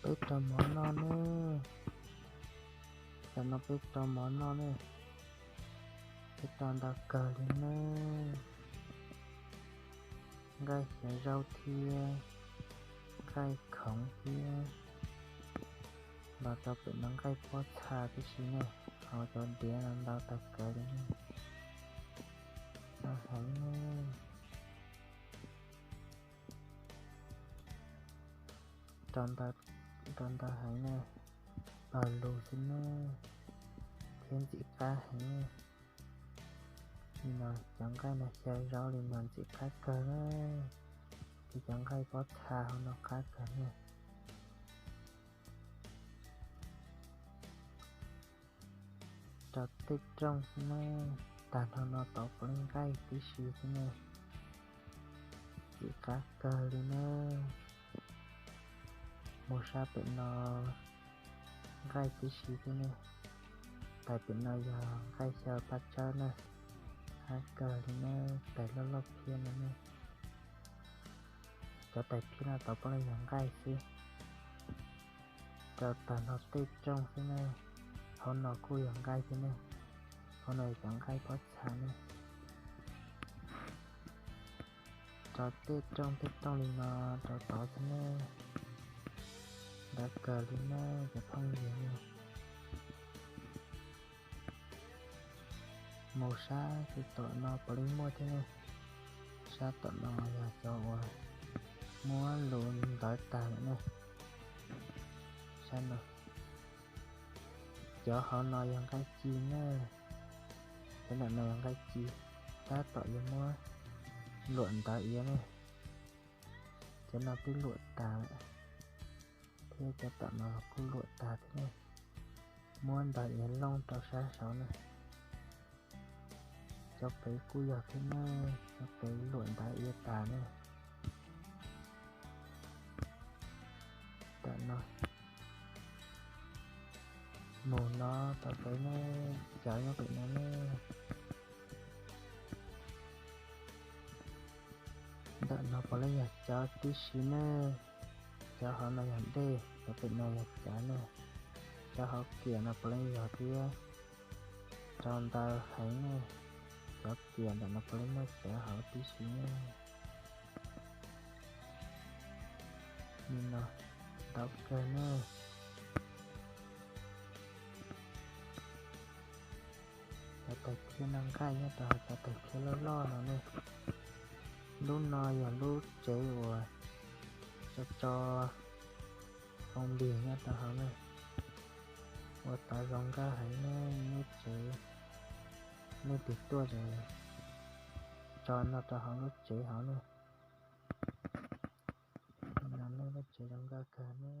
Peb rau mov noj ne. Tam no peb rau mov noj ne. Peb rau ntau kawg li ne. Nqaij xyaw zaub thiab nqaij khoov thiab, los rau pem no nqaij pob txha tib si ne. Hauv cov diav no ntau tag kawg li ne. Ntau heev ne. Rau ntau heev ne. Pawg lug xwb ne, thiab ntxim qab heev ne. Li no cov nqaij no xyaw zaub li no ntxim qab kawg ne. Ces cov nqaij pob txha hauv no qab kawg ne. Rau tej rooj xwb ne, tag nrho no tod puav leej nqaij tib si xwb ne. Ntxim qab kawg li ne. Mus sab pem no nqaij tib si xwb ne. Tais pem no yog nqaij xyaw paj tsawb ne. Qab kawg li ne, tais loj loj phiab no ne. Cov tais phiab no tod puav leej yog nqaij xwb. Rau tag nrho tej rooj xwb ne. Hauv no kuj yog nqaij thiab ne. Hauv no yog cov nqaij pob txha ne. Rau tej rooj tej rooj li no rau tod xwb ne. Ntau kawg li ne cov phooj ywg ne. Mus sab tom no puav leej muaj thiab ne. Sab tom no yog cov uas muab lus ntawv tag lawm ne. Sab no, cov hauv no yog nqaij ci ne. Cov ntawm no yog nqaij ci, tab tom yuav muab luam ntawv iav ne. Cov no twb luam tas lawm, thiab cov tom no kuj luam tas thiab ne. Muab ntawv iav looj rau sab saud ne. Cov pem kuj yog thiab ne, cov pem luam ntawv iav tas ne. Tam no mus no tau pem ne, cov nyob pem no ne. Ntawm no puav leej yog cov tib si ne. Cov hauv no yog dej, cov pem no yog cov ne. Cov hauv kiam no puav leej yog thiab. Rau ntau heev ne. Cov kiam ntawm no puav leej muaj cov hauv tib si ne. Li no ntau kawg ne. Cov tais phiab no nqaij nyob rau hauv cov tais phiab loj loj no ne. Lub no yog lub tsev uas tso tso foo npis nyob rau hauv ne. Ua tau zoo nkauj heev ne, lub tsev. Nej tig tuaj es tso no rau hauv lub tsev hauv ne. No nej lub tsev zoo nkauj kawg ne.